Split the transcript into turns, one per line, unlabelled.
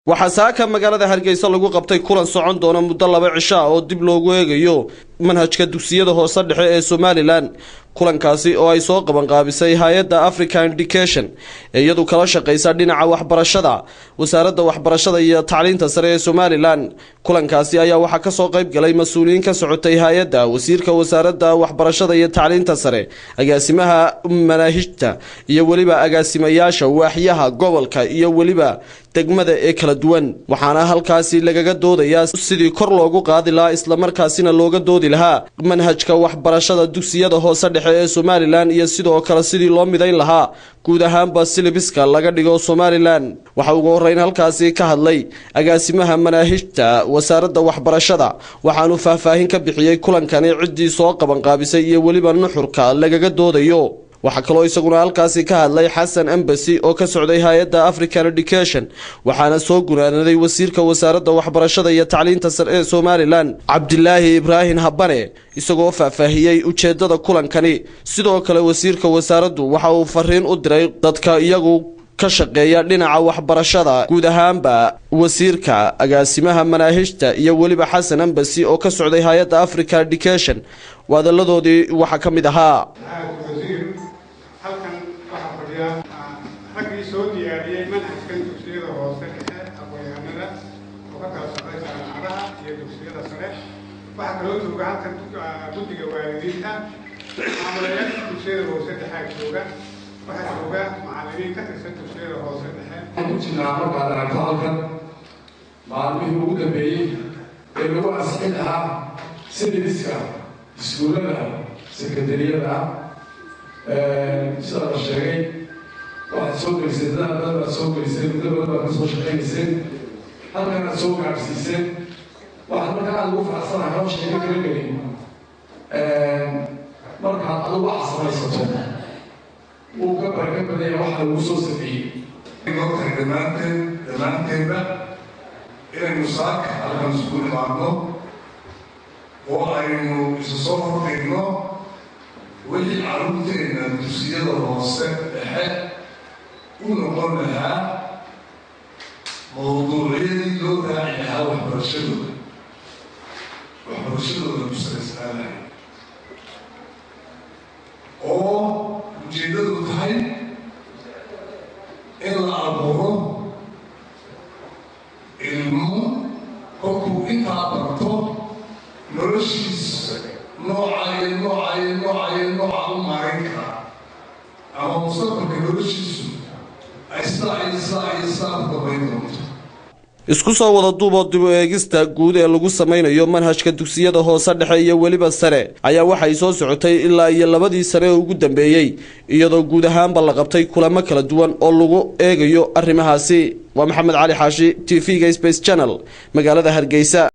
Waxaa saaka magaalada Hargeysa lagu qabtay kulan socon doona muddo 2 cisho ah oo dib loogu eegayo manhajka dugsiyada hoose dhexe ee Somaliland. Kulankaasi oo ay soo qabanqaabisay hay-adda African Education ee iyadu kala shaqeysa dhinaca waxbarashada wasaaradda waxbarashada iyo tacliinta sare ee Somaliland. Kulankaasi ayaa waxaa kasoo qayb galay mas-uuliyiin ka socotay hay-adda, wasiirka wasaaradda waxbarashada iyo tacliinta sare, agaasimaha manaahijta iyo weliba agaasimayaasha waaxyaha gobolka iyo weliba degmada ee kala duwan. Waxaana halkaasi lagaga doodayaa sidii kor loogu qaadi lahaa, islamarkaasina looga doodi lahaa manhajka waxbarashada dugsiyada hoose dhexe ee Somaliland, iyo sidoo kale sidii loo midayn lahaa guud ahaanba syllabus-ka laga dhigo Somaliland. Waxaa ugu horeyn halkaasi ka hadlay agaasimaha manaahijta wasaaradda waxbarashada, waxaanu faahfaahin ka bixiyey kulankani ciddii soo qabanqaabisay iyo weliba nuxurka lagaga doodayo. Waxaa kaloo isaguna halkaasi ka hadlay Xasan Embasy oo ka socday hay-adda African Education. Waxaana soo gunaanaday wasiirka wasaaradda waxbarashada iyo tacliinta sare ee Somaliland, Cabdilaahi Ibraahim Habane, isagoo faahfaahiyey ujeedada kulankani. Sidoo kale wasiirka wasaaraddu waxa uu fariin u diray dadka iyagu ka shaqeeya dhinaca waxbarashada guud ahaanba. Wasiirka, agaasimaha manaahijta iyo weliba Xasan Embasy oo ka socday hay-adda Africa Education hadaladoodii waxaa ka mid ahaa:
Wasiir, halkan waxaa fadhiya raggii soo diyaariyey manhajkan dugsiyada hoose dhexe, aqoon-yahanada oo ka kala socday jaamacadaha iyo dugsiyada sare. Waxaa kaloo jooga halkan guddiga waalidiinta, maamulayaasha dugsiyada hoose dhexea jooga, waxaa jooga macallimiin ka tirsan dugsiyada hoose dhexe.
Waxaan ku jirnaa, markaad aragto halkan, maalmihii ugu dambeeyey ee lagu ansixin lahaa syllabus-ka iskuullada sekandariyada ah. Sida la sheegay, waxaad soo geliseen dadaal badan baad soo geliseen, muddo badan baad ka soo shaqaynayseen, halkanaad soo gaadhsiiseen. Waxaad markaa aada ugu faraxsanahay hawsha iga kala gelin. Markaad adigu wax samaysato, wuu ka baraka badanya waxa lagu soo sameeyey.
Noo tahay dhammaanteen, dhammaanteenba, inaynu saaka halkan isugu nimaadno oo aynu isu soo hordhigno wixii carruurteenna dugsiyada hoose dhexe u noqon lahaa mawduucyadii loo raaci lahaa waxbarashadooda ku salaysnaan lahay, oo ujeeddadu tahay in la abuuro ilmo kolkuu intaa barto noloshiisa nooca iyo nooca iyo nooca iyo nooca u maarin karaa, ama mustaqbalka noloshiisu ay sidaa iyo sidaa iyo sidaa ku dambayn doonto.
Isku soo wada duuboo, dib u eegista guud ee lagu samaynayo manhajka dugsiyada hoose dhexe iyo weliba sare ayaa waxay soo socotay ilaa iyo 2dii sane ee ugu dambeeyey, iyadoo guud ahaanba la qabtay kulamo kala duwan oo lagu eegayo arrimahaasi. Waa Maxamed Cali Xaashi, TV-ga Space Channel, magaalada Hargeysa.